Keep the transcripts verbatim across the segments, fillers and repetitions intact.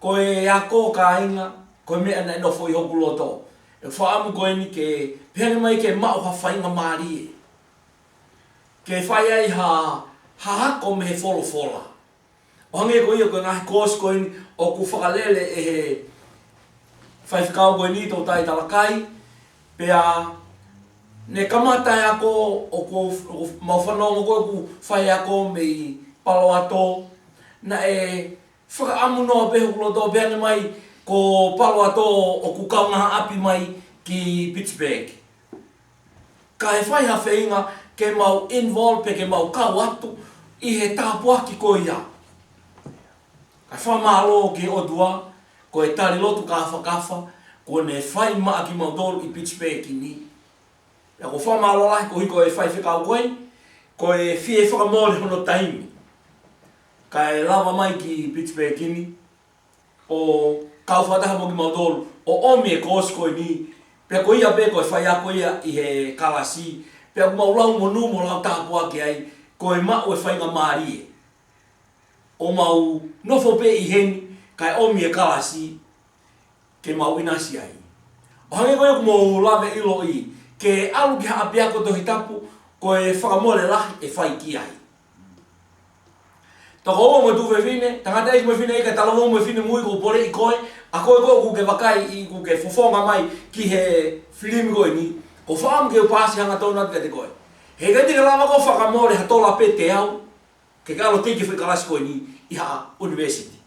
Ko e ako, kāinga, ko e meʻa naʻe nofo ʻi hoku loto. ʻE fakaʻamu ko eni ke pehē mai ke maʻu ha faingamālie ke fai ai ha, ha ako mei he folofola. ʻO hangē ko ia ko e ngaahi kōsi ko eni ʻoku fakalele ʻe he faifekau ko eni, Toutai Talakai, pea ne kamata e ako, ʻoku, ʻoku mau fanongo ko ē ʻoku fai ako mei Palo Ato, naʻe fakaʻamu noa pē hoku loto pehē ange mai ko Palo Ato ʻoku kaungā ʻapi mai ki Pittsburgh. Kae fai ha feinga ke mau involve pe ke mau kau atu ʻi he tāpuaki ko ia. Kae fakamālō ki he ʻOtua, ko e tali lotu kāfakafa kuo ne fai maʻa kimautolu ʻi Pittsburgh ni. Pea ʻoku ou fakamālō lahi koeʻuhi ko e faifekau ko ē, ko e fie fakamole hono taimi kae lava mai ki Pittsburgh ni ʻo kau fakataha mo kimautolu ʻo ʻomi e kōsi ko eni. Pea ko ia pē ko e faiako ia ʻi he kalasi, pea ʻoku mau lau monū mo lau tāpuaki ai ko e maʻu e faingamālie ʻo mau nofo pē ʻi heni kae ʻomi e kalasi ke mau ʻinasi ai. ʻO hangē ko ia ʻoku mou lave ʻiloʻi, ke ʻalu ki ha ʻapiako Tohi Tapu, ko e fakamole lahi ʻe fai ki ai. Tokoua mo e tuofefine, tangataʻeiki mo e fineʻeiki, talavou mo e finemui, ʻoku ou poleʻi koe, ʻa koe ko ē ʻoku ke vakaiʻi, ʻoku ke fofonga mai ki he filimi ko eni, ʻoku ou fakaʻamu ke u paasi hangatonu atu kiate koe. He ʻikai te ke lava koe ʻo fakamole ha tola pē teau, ke ke ʻalu ʻo teʻeki ke fai kalasi ko eni ʻi ha ʻunivēsiti.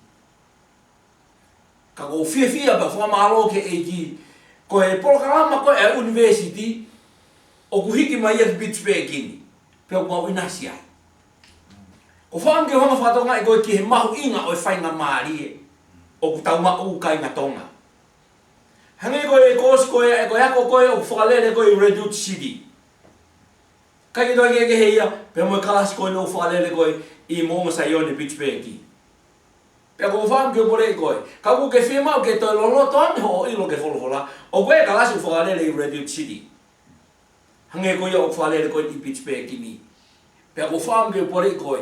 Ka ʻoku ou fiefia pea fakamālō ki he ʻEiki, ko e polokalama ko ē ʻa e ʻunivēsiti ʻoku hiki mai ia ki Pittsburgh ni, pea ʻoku mau ʻinasi ai. ʻOku ou fakaʻamu ke u hanga ʻo fakatokangaʻi koe ki he mahuʻinga ʻo e faingamālie ʻoku tau maʻu, kāinga Tonga. Hangē ko e kōsi ko ē, ko e ako ko ē ʻoku fakalele ko ē ʻi Redwood City. ʻIkai ke toe kehekehe ia pea mo e kalasi ko eni ʻoku fakalele ko ē ʻi Moʻunga Saione Pittsburgh. Pea ʻoku ou fakaʻamu ke u poleʻi koe, kapau ʻoku ke fiemaʻu ke toe loloto ange hoʻo ʻilo ki he folofola, ʻoku ʻi ai e kalasi ʻoku fakalele ʻi Redwood City, hangē ko ia ʻoku fakalele ko ē ʻi Pittsburgh ni. Pea ʻoku ou fakaʻamu ke u poleʻi koe,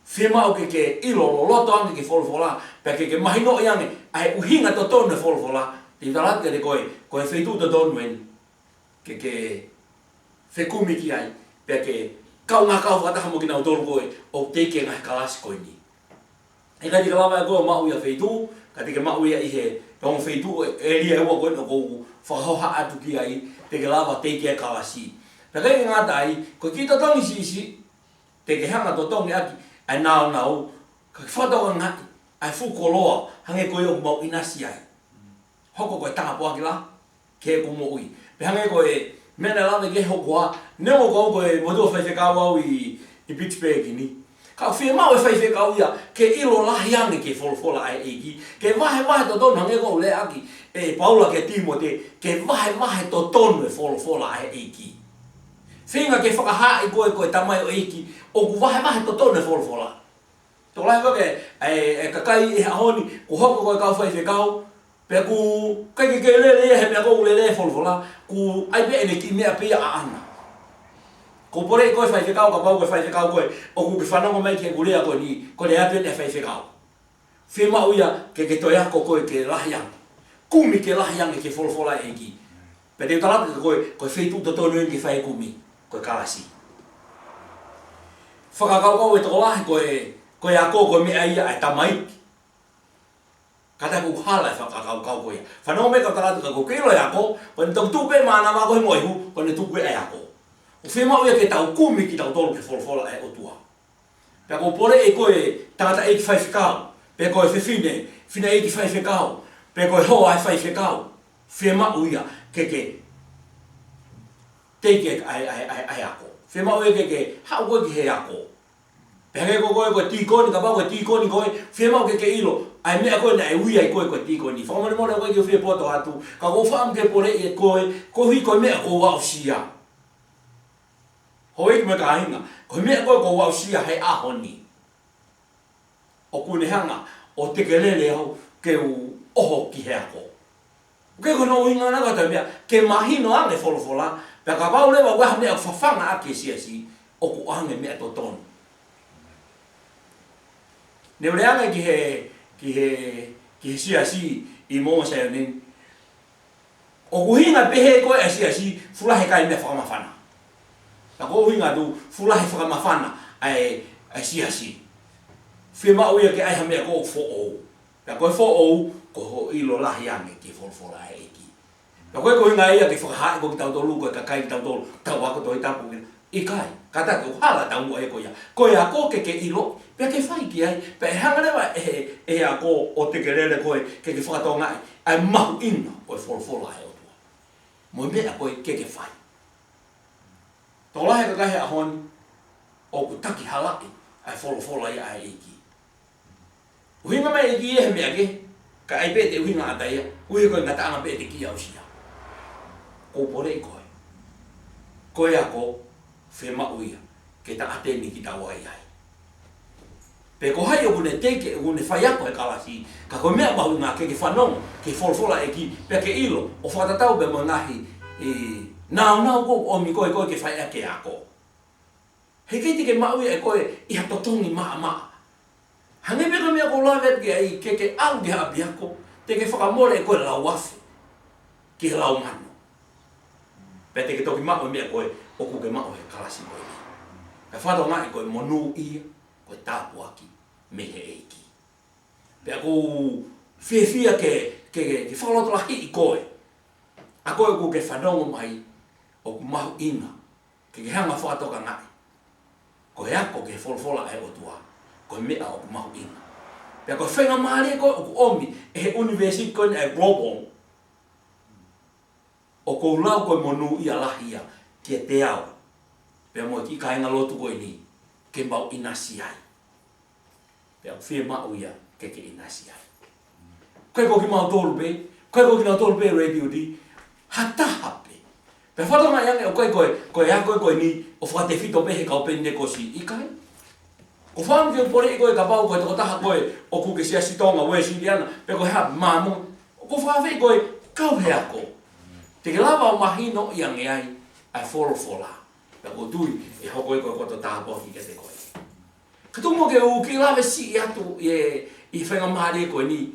fiemaʻu ke ke ʻilo loloto ange ki he folofola, pea ke ke mahinoʻi ange ʻa e ʻuhinga totonu e folofola. Te u tala atu kiate koe, ko e feituʻu totonu eni ke ke fekumi ki ai, pea ke kaungā kau fakataha mo kinautolu ko ē ʻoku teʻeki ke ngaahi kalasi ko eni. ʻIkai te ke lava ʻe koe ʻo maʻu ia feituʻu, ka te ke maʻu ia ʻi he ongo feituʻu, ʻēlia ʻe ua ko eni ʻoku ou fakahoha atu ki ai, te ke lava ʻo teʻeki ai e kalasi. Pea ʻikai ke ngata ai, ko e kiʻi totongi siʻisiʻi te ke hanga ʻo totongi ʻaki ʻa e nāunau, ka ke fakatokangaʻi ʻa e fuʻu koloa, hangē ko ia ʻoku mau ʻinasi ai. Hoko ko e tāpuaki lahi ki heʻeku moʻui. Pea hangē ko e meʻa naʻe lave ki ai hoku hoa, neongo ko au ko e motuʻa faifekau au ʻi, ʻi Pittsburgh ni. Ka ʻoku fiemaʻu e faifekau ia ke ʻilo lahi ange ki he folofola ʻa e ʻEiki, ke vahevahe totonu, hangē ko ʻeku lea ʻaki ʻe Paula kia Tīmote, ke vahevahe totonu e folofola ʻa e ʻEiki. Feinga ke fakahaaʻi koe ko e tamaioʻeiki ʻoku vahevahe totonu e folofola. Tokolahi ko ē ʻa e, ʻa e kakai ʻi he ʻaho ni, kuo hoko ko e kau faifekau, pea ʻoku ʻikai ke ke lele ia he meʻa ʻoku lele ai e folofola, ʻoku ʻi ai pē ʻene kiʻi meʻa pē ia ʻaʻana. ʻOku ou poleʻi koe faifekau, kapau ko e faifekau koe ʻoku ke fanongo mai ki heʻeku lea ko eni, ko e lea pē eni ʻa e faifekau. Fiemaʻu ia ke ke toe ako koe ke lahi ange. Kumi ke lahi ange ki he folofola ʻa e ʻEiki. Pea te u tala atu kiate koe, ko e feituʻu totonu eni ke fai e kumi, ko e kalasi. Fakakaukau e tokolahi ko e, ko e ako ko e meʻa ia ʻa e tamaiki. Ka ʻoku hala e fakakaukau ko ia. Fanongo mai ka u tala atu, ka ʻoku ke ʻilo e ako, ko ʻene toki tuʻu pē mānava ko ē he moʻehu, ko ʻene tuku pē ʻa e ako. ʻOku fiemaʻu ia ke tau kumi kitautolu ki he folofola ʻa e ʻOtua. Pea ʻoku ou poleʻi koe tangataʻeiki faifekau, pe ko e fefine, fineʻeiki faifekau, pe ko e hoa ʻa e faifekau, fiemaʻu ia ke ke teʻeki ai, ai, ai, ai, ai ako. Fiemaʻu ia ke ke haʻu koe ki he ako. Pea hangē ko koe ko e tīkoni, kapau ko e tīkoni koe, fiemaʻu ke ke ʻilo ʻa e meʻa ko ē naʻe ui ai koe ko e tīkoni. Fakamolemole ʻoku ʻikai ke u fie poto atu, ka ʻoku ou fakaʻamu ke poleʻi ʻe koe, koeʻuhi ko e meʻa kuo u aʻusia. Houʻeiki mo e kāinga, ko e meʻa ko ē kuo u aʻusia he ʻaho ni, ʻoku ne hanga ʻo tekelele au ke u ʻoho ki he ako. ʻOku ʻikai ko hono ʻuhinga ia ko e ʻatu e meʻa, ke mahino ange e folofola, pea kapau leva ʻoku ʻi ai ha meʻa ʻoku fafanga ʻaki e siasi, ʻoku ʻoange e meʻa totonu. Ne u lea ange ki he, ki he ki he siasi ʻi Moʻunga Saione ni. ʻOku ʻuhinga pehē ko ē ʻa e siasi, fuʻu lahi e kai meʻa fakamafana. Ka ko e ʻuhinga atu, fuʻu lahi e fakamafana ʻa e, ʻa e siasi. Fiemaʻu ia ke ʻai ha meʻa ʻoku foʻou. Ka ko e foʻou, ko hoʻo ʻilo lahi ange ki he folofola ʻa e ʻEiki. Ka ko e ʻuhinga ia ke fakahā ʻe kitautolu, ko e kakai kitautolu, tau ako Tohi Tapu, ʻikai, kātaki ʻoku hala e taumuʻa ia ko ia. Ko e ako ke ke ʻilo, pea ke fai ki ai, pea ʻe hanga leva ʻe he, ʻe he ako ʻo tekelele koe, ke ke fakatokangaʻi ʻa e mahuʻinga ʻo e folofola ʻa e ʻOtua. Mo e meʻa ko ē ke ke fai. Tokolahi e kakai he ʻaho ni, ʻoku takihalaʻi ʻa e folofola ia ʻa e ʻEiki. ʻUhinga mai e ʻEiki ia he meʻa kehe, ka ʻai pē ʻete ʻuhinga ʻataʻatā ia, ʻuhi ko e ngataʻanga pē ʻete kiʻi aʻusia. ʻOku ou poleʻi koe. Ko e ako, fiemaʻu ia ke ta ʻateni kitaua ai. Pe ko hai ʻoku ne teʻeki, ʻoku ne faiako he kalasi, ka ko e meʻa mahuʻinga ke ke fanongo ki he folofola ʻa e ʻEiki, pea ke ʻilo, ʻo fakatatau pea mo e ngaahi, ē, nāunau ko ē ʻoku ʻomi koe, koe ke fai ʻaki e ako. He ʻikai te ke maʻu ia ʻe koe ʻi ha totongi maʻamaʻa. Hangē pē ko e meʻa ʻoku ou lave atu ki ai, ke ke ʻalu ki ha ʻapiako, te ke fakamole ʻe koe lau afe ki he lau mano. Pea te ke toki maʻu e meʻa ko ē ʻoku ke maʻu he kalasi ko ē. Ka fakatokangaʻi ko e monūʻia, ko e tāpuaki mei he ʻEiki. Pea ʻoku ou fiefia ke, ke, ke fakalotolahiʻi koe. ʻA koe ʻoku ke fanongo mai, ʻoku mahuʻinga ke ke hanga ʻo fakatokangaʻi ko e ako ki he folofola ʻa e ʻOtua, ko e meʻa ʻoku mahuʻinga. Pea ko e faingamālie ko ē ʻoku ʻomi ʻe he ʻunivēsiti ko eni ʻa e Global, ʻoku ou lau ko e monūʻia lahi ia kiate au, pea mo e kiʻi kāingalotu ko eni, ke mau ʻinasi ai. Pea ʻoku fiemaʻu ia ke ke ʻinasi ai. ʻIkai ko kimautolu pē, ʻikai ko kinautolu pē Letioti, ha taha pē. Pea fakatokangaʻi ange ʻoku ʻikai ko e, ko e ako ko eni ʻo fakatefito pē he kau Penitekosi, ʻikai. ʻOku ou fakaʻamu ke u poleʻi koe kapau ko e tokotaha koe ʻoku ke siasi Tonga, Uēsiliana, pe ko e hā, Māmonga. ʻOku ou fakaafeʻi koe, kau he ako. Te ke lava ʻo mahinoʻi ange ai ʻa e folofola. Pea ʻoku ou tui ʻe hoko ia ko e koto tāpuaki kiate koe. Ka tuku muʻa ke u kiʻi lave siʻi atu ʻi he, ʻi he faingamālie ko eni,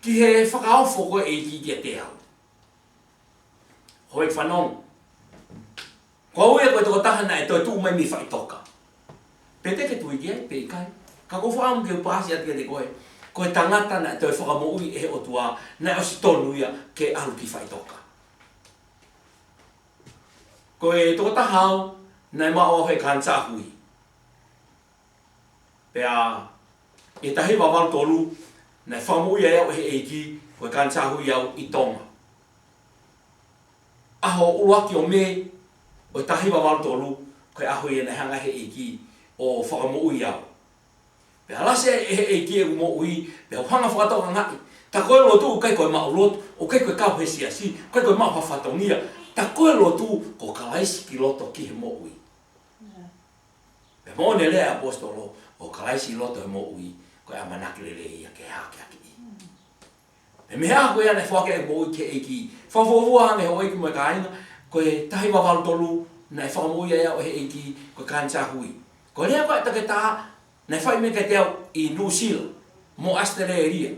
ki he fakaofo ko ē ʻa e ʻEiki kiate au. Houʻeiki fanongo. Ko au ia ko e tokotaha naʻe toe tuʻu mai mei faʻitoka. Pe te ke tui ki ai, pe ʻikai. Ka ʻoku ou fakaʻamu ke u paasi atu kiate koe, ko e tangata naʻe toe fakamoʻui ʻe he ʻOtua, naʻe ʻosi tonu ia ke ʻalu ki faʻitoka. Ko e tokotaha au, naʻe maʻu au he kanisā hui. Pea ʻi he taha hiva valu tolu, naʻe fakamoʻui ai au ʻe he ʻEiki, ko e kanisā hui au ʻi Tonga. ʻAho ʻuluaki ʻo Mē, ʻo e taha hiva valu tolu, ko e ʻaho ia naʻe hanga ʻe he ʻEiki ʻo fakamoʻui au. Pea lase ʻe he ʻEiki ʻeku moʻui, pea u hanga ʻo fakatokangaʻi. Tā ko e lotu ʻoku ʻikai ko e maʻu lotu, ʻoku ʻikai ko e kau he siasi, ʻoku ʻikai ko e maʻu ha fatongia. Tā ko e lotu, ko Kalaisi ki loto ki he moʻui. Pea moʻoni e lea ʻa e ʻaposetolo, ʻo Kalaisi ʻi loto he moʻui, ko e ʻamanaki lelei ia ki he hakeakiʻi. Pea mei he ʻaho ko ia naʻe foaki ai ʻeku moʻui ki he ʻEiki. Fakafuofua ange houʻeiki mo e kāinga, ko e taha hiva valu tolu naʻe fakamoʻui ai au ʻe he ʻEiki, ko e kanisā hui. Ko e lea ko ē ʻa e toketā, naʻe fai mai kiate au ʻi Nuʻusila, mo ʻAositelēlia.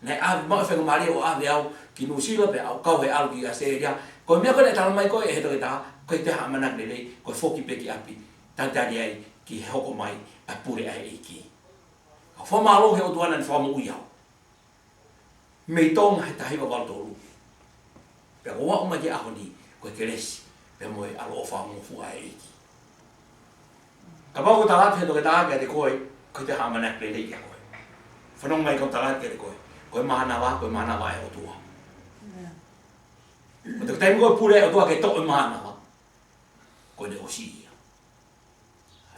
Naʻe ʻave, maʻu e faingamālie ʻo ʻave au ki Nuʻusila pea u kau he ʻalu ki ʻAositelēlia. Ko e meʻa ko ē naʻe talamai ko ē ʻe he toketā, ʻoku ʻikai toe ha ʻamanaki lelei, ko e foki pē ki ʻapi, talitali ai ki he hoko mai ʻa e pule ʻa e ʻEiki. Ka ʻoku ou fakamālō ki he ʻOtua naʻa ne fakamoʻui au. Mei Tonga he taha hiva valu tolu. Pea ʻoku ou aʻu mai ki he ʻaho ni, ko e kelesi, pea mo e ʻaloʻofa ongongofua ʻa e ʻEiki. Kapau ʻoku tala atu ʻe he toketā kiate koe, ʻoku ʻikai toe ha ʻamanaki lelei kia koe. Fanongo mai kau tala atu kiate koe, ko e mānava, ko e mānava ʻa e ʻOtua. ʻĒmeni. ʻO te taimi ko ē ʻoku pule ai e ʻOtua ke toʻo e mānava, ko ʻene ʻosi ia.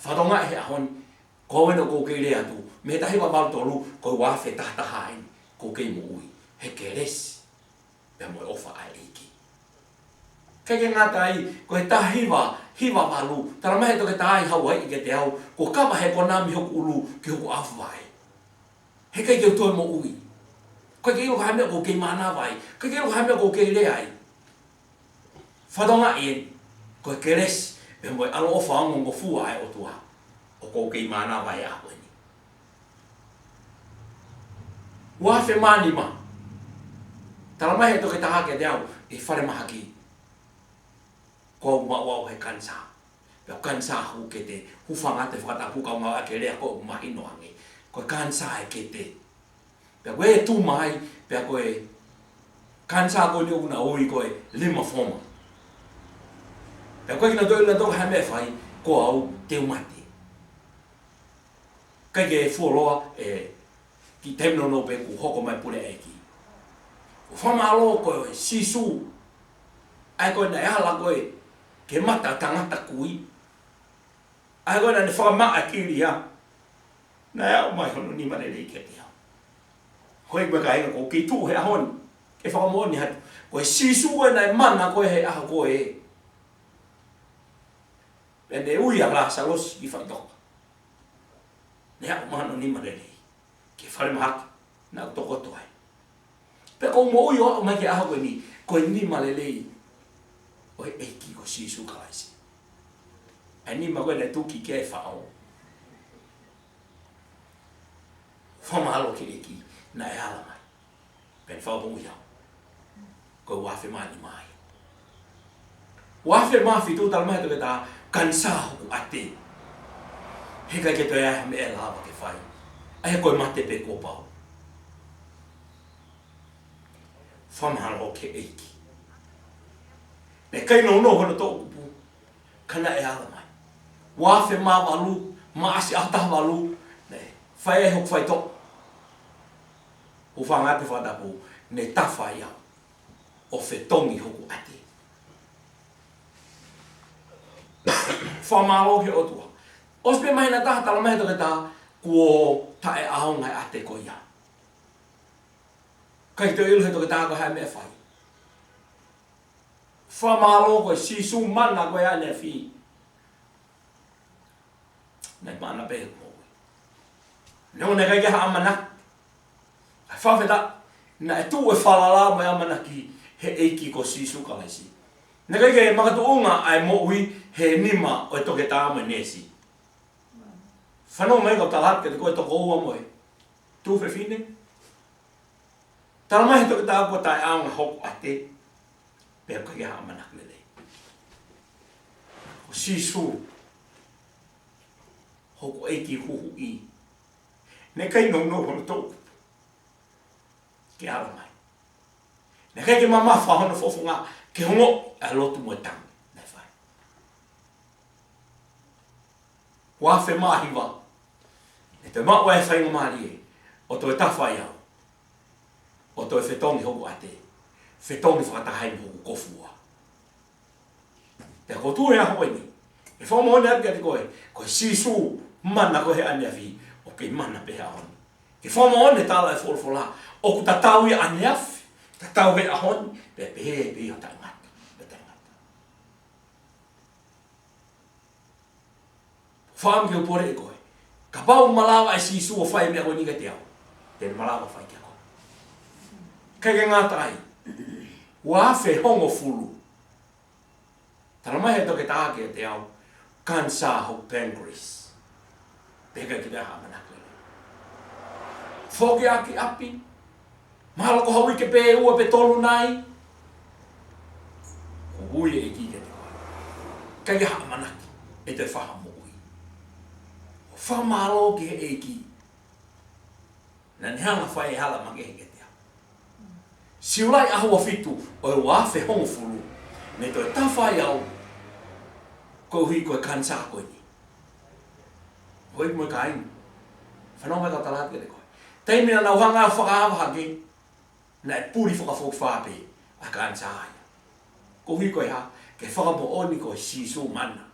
Fakatokangaʻi he ʻaho ni, ko au eni ʻoku ou kei lea atu, mei he taha hiva valu tolu, ko e ua afe taha taha eni, ʻoku ou kei moʻui he kelesi pea mo e ʻofa ʻa e ʻEiki. ʻIkai ke ngata ai, ko e taha hiva, hiva valu, talamai ʻe he toketā ʻi Hauaiʻi kiate au, kuo kava he konā mei hoku ʻulu ki hoku ʻaufuvaʻe. He ʻikai ke u toe moʻui. ʻIkai ke ʻilo ha meʻa ʻoku ou kei mānava ai. ʻIkai ke ʻilo ha meʻa ʻoku ou kei lea ai. Fakatokangaʻi eni, ko e kelesi, pea mo e ʻaloʻofa ongongofua ʻa e ʻOtua, ʻoku ou kei mānava ai he ʻaho ni. Ua afe mā nima, Talamai ʻe he toketā kiate au, ʻi falemahaki, kuo u maʻu au he kanisā. Pea kanisā hoku kete, hūfanga atu he fakatapu kae ʻoua ke lea ʻoku mahino ange. Ko e kanisā e kete. Pea ko e tū mai, pea ko e kanisā ko eni ʻoku na ui ko e lymphoma. Pea ko e kinautolu na toka ha meʻa fai, ko au te u mate. ʻIkai ke fuoloa, ē, ki he taimi nounou pē kuo hoko mai pule ʻEiki. ʻOku fakamālō ko e Sīsū. ʻA ia ko e naʻe ala ko ē, ke mata tangata kui. ʻA ia ko e naʻa ne fakamaʻa kilia. Naʻe aʻu mai hono nima lelei kiate au. Hoi, ko e kāinga, ʻoku ou kei tuʻu he ʻaho ni ke fakamoʻoni atu. Ko e Sīsū ko ē naʻe mana ko ē he ʻaho ko ē. Pea ne ui ʻa Lāsalosi ki faʻitoka. Naʻe aʻu mai hono nima lelei. Ki falemahaki, naʻa ku tokoto ai. Pea ko e moʻui ʻo aʻu mai ki he ʻaho ko eni, ko e nima lelei ʻo e ʻEiki ko Sīsū Kalaisi. ʻA e nima ko ē naʻe tuki ki ai e faʻo. Fakamālō ki he ʻEiki, naʻe ala mai. Pea ne fakamoʻui au. Ko e uaafe mā nima ia. Uaafe mā fitu talamai ʻe he toketā, kanisā hoku ʻate. Heʻikai ke toe ʻi ai ha meʻa ʻe lava ke fai. ʻA ia ko e mate pē kuo pau. Fakamālō ki he ʻEiki. Naʻe ʻikai nounou hono toʻukupu. Ka naʻe ala mai. Uaafe mā valu, Maʻasi ʻaho taha valu, naʻe fai ai hoku faitoʻo. Hūfanga atu he fakatapu, ne tafa ia ʻo fetongi hoku ʻate. Fakamālō ki he ʻOtua. ʻOsi pē māhina ʻe taha talamai ʻe he toketā, kuo taʻeʻaonga e ʻate ko ia. ʻIkai toe ʻilo ʻe he toketā ko e hā e meʻa ʻe fai. Fakamālō ko e Sīsū mana ko ē ʻaneafi. Naʻe mana pē hoku moʻui. Neongo naʻe ʻikai ke ʻi ai ha ʻamanaki. ʻA e fakafetaʻi, naʻe tuʻu e falala mo e ʻamanaki he ʻEiki ko Sīsū Kalaisi. Naʻe ʻikai ke makatuʻunga ʻa e moʻui he nima ʻo e toketā mo e neesi. Fanongo mai kau tala atu kiate koe, tokoua mo e tuofefine. Talamai ʻe he toketā kuo taʻeʻaonga hoku ʻate, pea ʻikai ha ʻamanaki lelei. Ko Sīsū, hoku ʻEiki Huhuʻi, naʻe ʻikai nounou hono toʻukupu ke ala mai. Naʻe ʻikai ke mamafa hono fofonga ke ongoʻi ʻa e lotu mo e tangi naʻe fai. Uaafe mā hiva. Ne toe maʻu ai e faingamālie ʻo toe tafa ai au, ʻo toe fetongi hoku ʻate, fetongi fakataha ai mo hoku kofua. Pea ʻoku ou tuʻu he ʻaho ko eni ke fakamoʻoni atu kiate koe, ko e Sīsū mana ko ē he ʻaneafi, ʻoku kei mana pē he ʻaho ni. Ke fakamoʻoni e tala ʻa e folofola, ʻoku tatau ia ʻaneafi, tatau he ʻaho ni, pea pehē pē ia ʻo taʻengata, pea taʻengata. Fakaʻamu ke u pole ʻe koe. Kapau ʻe malava ʻe Sīsū ʻo fai e meʻa ko eni kiate au, te ne malava fai kia koe. ʻIkai ke ngata ai. Uaafe hongofulu. Talamai ʻe he toketā kiate au, kanisā hoku pancreas. Pea ʻikai ke toe ʻi ai ha ʻamanaki lelei. Foki ʻaki ʻapi. Mahalo ko ha uike pē ʻe ua pe tolu nai. Ko e ui ʻEiki kiate koe. ʻIkai ha ʻamanaki ʻe toe fai ha moʻui. Fakamālō ki he ʻEiki. Naʻa ne hanga fai e hala makehe kiate au. Siulai ʻaho ua fitu ʻo e uaafe hongofulu, ne toe tafa ai au koeʻuhi ko e kanisā ko eni. Hoi mo e kāinga. Fanongo mai kau tala atu kiate koe. Taimi naʻa nau hanga ʻo fakaava hake, naʻe puli fakafokifā pē ʻa e kanisā ia. Koeʻuhi ko e hā? Ke fakamoʻoni ko e Sīsū mana.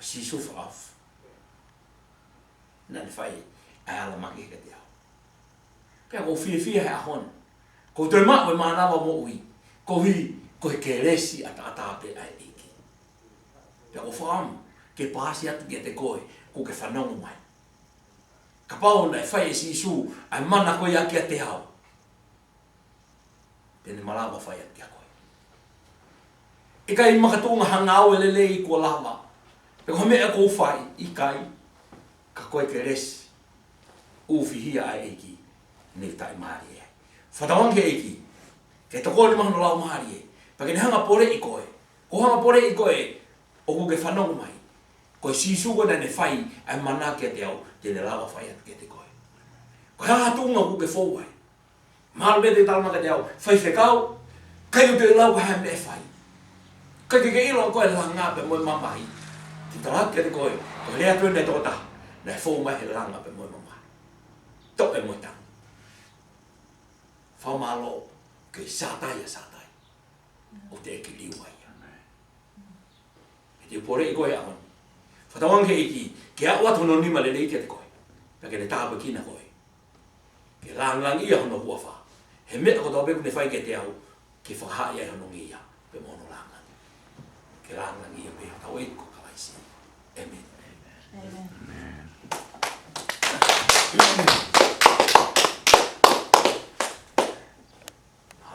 Sīsū fakaʻofa. Naʻa ne fai ʻa e hala makehe kiate au. Pea ʻoku ou fiefia he ʻaho ni. ʻOku ou toe maʻu e mānava moʻui. Koeʻuhi ko e kelesi ʻataʻatā pē ʻa e ʻEiki. Pea ʻoku ou fakaʻamu ke paasi atu kiate koe, ʻoku ke fanongo mai. Kapau naʻe fai ʻe Sīsū ʻa e mana ko ia kiate au, te ne malava fai atu kia koe. ʻIkai makatuʻunga ha ngāue lelei kuo lava, pe ko ha meʻa ʻoku ou fai, ʻikai, ka ko e kelesi ʻoku fihia ai e ʻEiki, ne u taʻimālie ai. Fakatauange ki he ʻEiki ke tokoni mai hono Laumālie, pea ke ne hanga ʻo poleʻi koe. Ko e hanga ʻo poleʻi koe, ʻoku ke fanongo mai, ko e Sīsū ko ē naʻa ne fai ʻa e mana kiate au, te ne lava ʻo fai atu kiate koe. Ko e hā ha tuʻunga ʻoku ke fou ai? Mahalo pē te ke talamai kiate au, Faifekau, ʻikai ke u toe lau ha meʻa ʻe fai. ʻIkai ke ke ʻilo ʻa koe e langa pea mo e mamahi. Te u tala atu kiate koe, ko e lea atu eni ʻa e tokotaha naʻe fou mai he langa pea mo e mamahi, toʻe mo e tangi. Fakamālō, ke sātai ʻa Sātai, ʻoku teʻeki liliu ai ia. He te u poleʻi koe he ʻaho ni. Fakatauange ki he ʻEiki ke aʻu atu hono nima lelei kiate koe, pea ke ne tāpuekina koe, ke lāngilangiʻia hono huafa he meʻa kotoa pē ʻoku ne fai kiate au, ke fakahaaʻi ai hono ngeia pea mo hono lāngilangi. Ke lāngilangiʻia pē hotau ʻEiki ko Kalaisi. ʻĒmeni. ʻĒmeni.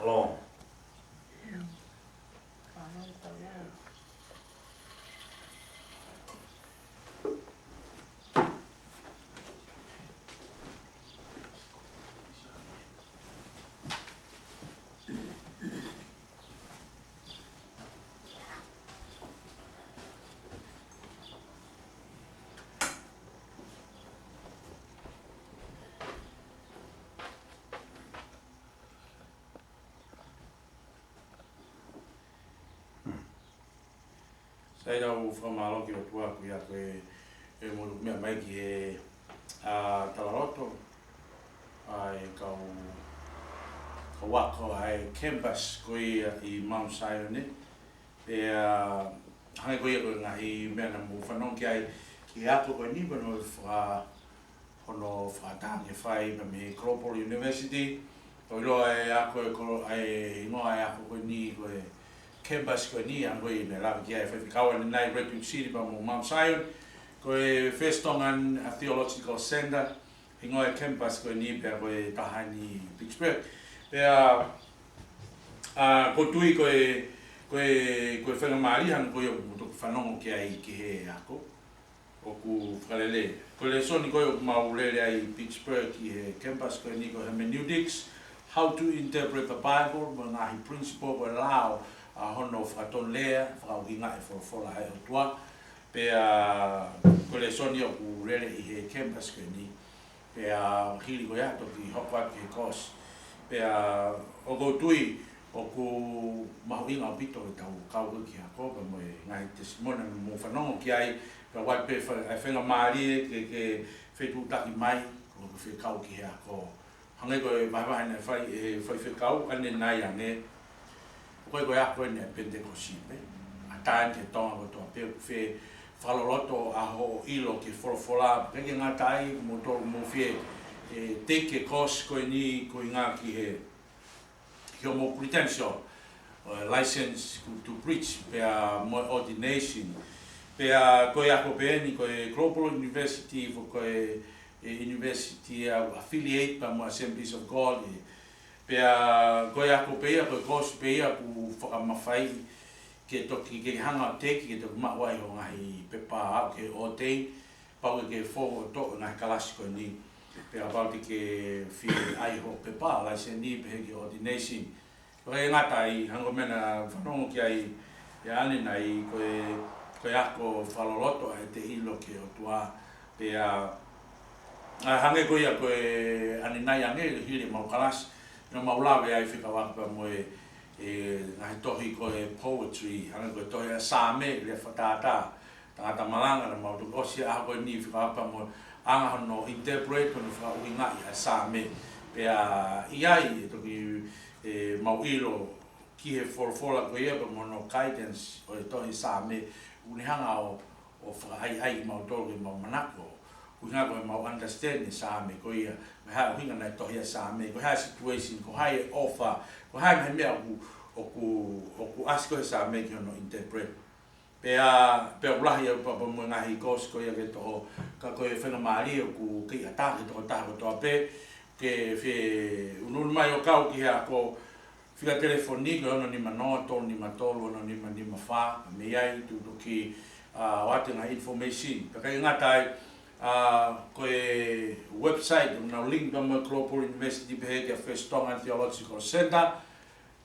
Alo. Sai, tau fakamālō ki he ʻOtua koeʻuhi ko e, e mou meʻa mai ki he, ʻa, talaloto ʻa e kau, kau ako ʻa e campus ko ia ʻi Mount Zion. Pea hangē ko ia ko e ngaahi meʻa naʻa mou fanongo ki ai ki he ako ko eni, pea naʻe faka-, hono fakatangi fai pea mei he Global University. ʻOku ʻiloa e ako e ko-, e hingoa e ako ko eni ko e campus ko eni, hangē ko ia naʻe lave ki ai e faifekau ʻanenai, Redwood City pea mo Mount Zion. Ko e First Tongan Theological Center, hingoa e campus ko eni, pea ko e taha eni ʻi Pittsburgh. Pea, ʻa, ʻoku ou tui ko e, ko e, ko e faingamālie hangē ko ia ʻoku mou toki fanongo ki ai ki he ako ʻoku fakalele. Ko e lēsoni ko ia ʻoku mau lele ai ʻi Pittsburgh ʻi he campus ko eni ko e Hermeneutics, How to Interpret the Bible, mo e ngaahi principle, ko e lao ʻa hono fakatonulea, fakaʻuhingaʻi e folofola ʻa e ʻOtua. Pea ko e lēsoni ʻoku lele ʻi he campus ko eni. Pea hili ko ia toki hoko atu ki he course. Pea ʻoku ou tui ʻoku mahuʻinga ʻaupito ʻetau kau ko ē ki he ako, pea mo e ngaahi testimony naʻa mou fanongo ki ai, pea ʻoku ʻi ai pē fa-, e faingamālie ke, ke fetuʻutaki mai, ʻo ke fekau ki he ako. Hangē ko e vahevahe naʻe fai ʻe he faifekau ʻanenai ange, ʻoku ʻikai ko e ako eni ʻa e Penitekosi pē, ʻatā eni ki he Tonga kotoa pē, ʻoku fakaloloto ʻa hoʻo ʻilo ki he folofola, ʻikai ke ngata ai, mou tolu mou fie, ʻe, take e course ko eni koeʻuhinga ki he, ki hoʻomou credential, ʻo e license to preach, pea mo e ordination. Pea ko e ako pē eni, ko e Global University, ko e, e university ʻoku affiliate pea mo Assemblies of God, ʻe. Pea ko e ako pē ia, ko e course pē ia ʻoku fakamafaiʻi ke toki ke hanga ʻo take, ke toki maʻu ai hoʻo ngaahi pepa ʻo ke ordain, pau ke ke fou ʻo toʻo e ngaahi kalasi ko eni. Pea kapau te ke fie ʻai hoʻo pepa, license ni pehē ki he ordination. Pea ʻikai ngata ai, hangē ko e meʻa naʻa fanongo ki ai ʻe ʻanenai, ko e, ko e ako fakaloloto ʻa ʻete ʻilo ki he ʻOtua. Pea, ʻa, hangē ko ia ko e ʻanenai ange, hili ʻemau kalasi, naʻa mau lave ai fekauʻaki pea mo e, e ngaahi tohi ko e poetry, hangē ko e tohi ʻa Saame, lea fakatātā, tangata malanga, naʻa mau toki ʻosi e ʻaho ko eni fekauʻaki pea mo e anga hono interpret, hono fakaʻuhingaʻi ʻa e Saame. Pea ʻi ai e toki, e, mau ʻilo ki he folofola ko ia pea mo hono guidance ʻo e tohi Saame, ʻoku ne hanga ʻo, ʻo fakaʻaiʻai kimautolu ke mau manako. Koeʻuhinga ko ʻemau understand e Saame ko ia, ko e hā e ʻuhinga naʻe tohi ai e Saame, ko e hā e situation, ko hai e ʻofa, ko hai e ngaahi meʻa ʻoku, ʻoku, ʻoku ʻasi ko ē he Saame ki hono interpret. Pea, pea ʻoku lahi ʻaupito pea mo e ngaahi course ko ia ke toʻo, ka ko e faingamālie ʻoku kei ʻatā ki he tokotaha kotoa pē, ke fie ʻunuʻunu mai ʻo kau ki he ako, fika telefoni ko e ono nima noa, tolu nima tolu, ono nima nima fā, mei ai te u toki, ʻa, ʻoatu e ngaahi information. Pea ʻikai ngata ai, ʻA, ko e website, ʻoku nau link pea mo e Global University pehē ki he First Tongan Theological Center,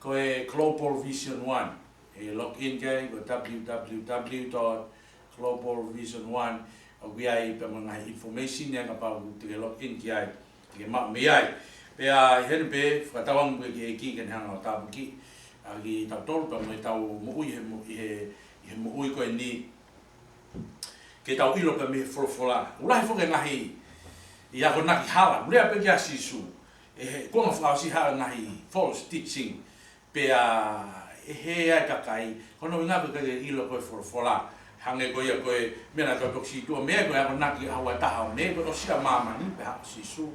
ko e Global Vision One. ʻE log in ki ai, ko e W W W dot global vision one, ʻoku ʻi ai pea mo e ngaahi information ia kapau te ke log in ki ai, te ke maʻu mei ai. Pea ʻi heni pē, fakatauange pē ki he ʻEiki ke ne hanga ʻo tāpuakiʻi ʻa kitautolu pea mo ʻetau moʻui he mo-, ʻi he, ʻi he moʻui ko eni, ke tau ʻilo pē mei he folofola. ʻOku lahi foki e ngaahi akonaki hala, ʻoku lea pē kia Sīsū, ʻe he, kuo ʻosi fakaʻosi ha ngaahi false teaching, pea ʻe hē ai e kakai, ko hono ʻuhinga ko e ʻikai ke ʻilo ko e folofola. Hangē ko ia ko e meʻa naʻa tau toki sītuʻa mei ai, ko e akonaki ʻa e ʻaho ʻe taha ʻo mei ai, ko e ʻosi ʻa māmani, pea haʻu ʻa Sīsū.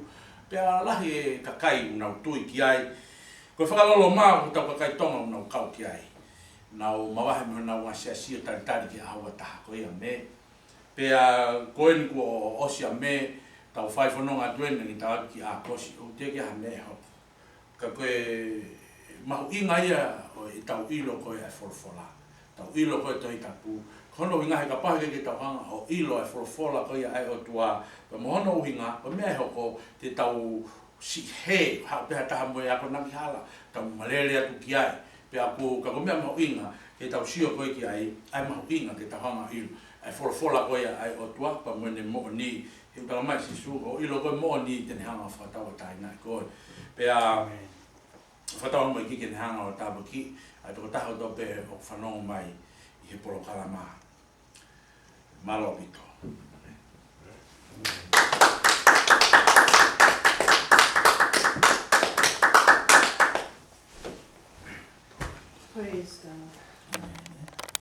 Pea lahi e kakai ʻoku nau tui ki ai. Ko e fakaloloma ʻoku tau kakai Tonga ʻoku nau kau ki ai. Nau mavahe mei honau ngaahi siasi ʻo talitali ki he ʻaho ʻe taha ko ia mei ai. Pea ko eni kuo ʻosi ʻa mei ai, tau fai fononga atu eni ki tau atu ki ʻAokosi, ʻoku teʻeki ai ha meʻa ʻe hoko. Ka ko e mahuʻinga ia ʻo ʻetau ʻilo ko ē ʻa e folofola. Tau ʻilo ko ē Tohi Tapu. Ko hono ʻuhinga he kapau he ʻikai ke tau hanga ʻo ʻilo ʻa e folofola ko ia ʻa e ʻOtua, pea mo hono ʻuhinga, ko e meʻa ʻe hoko, te tau siʻi hē, haʻu pē ha taha mo e akonaki hala, tau malele atu ki ai. Pea ʻoku, ka ko e meʻa mahuʻinga ke tau sio ko ē ki ai, ʻa e mahuʻinga ke tau hanga ʻo ʻilo ʻa e folofola ko ia ʻa e ʻOtua, pea mo ʻene moʻoni. He ʻoku talamai ʻe Sīsū, ʻo ʻilo ko e moʻoni te ne hanga ʻo fakatauʻatāinaʻi koe. Pea, ʻĒmeni. Fakatauange mo e ʻEiki ke ne hanga ʻo tāpuakiʻi ʻa e tokotaha kotoa pē ʻoku fanongo mai ʻi he polokalama. Mālō ʻaupito. Praise God.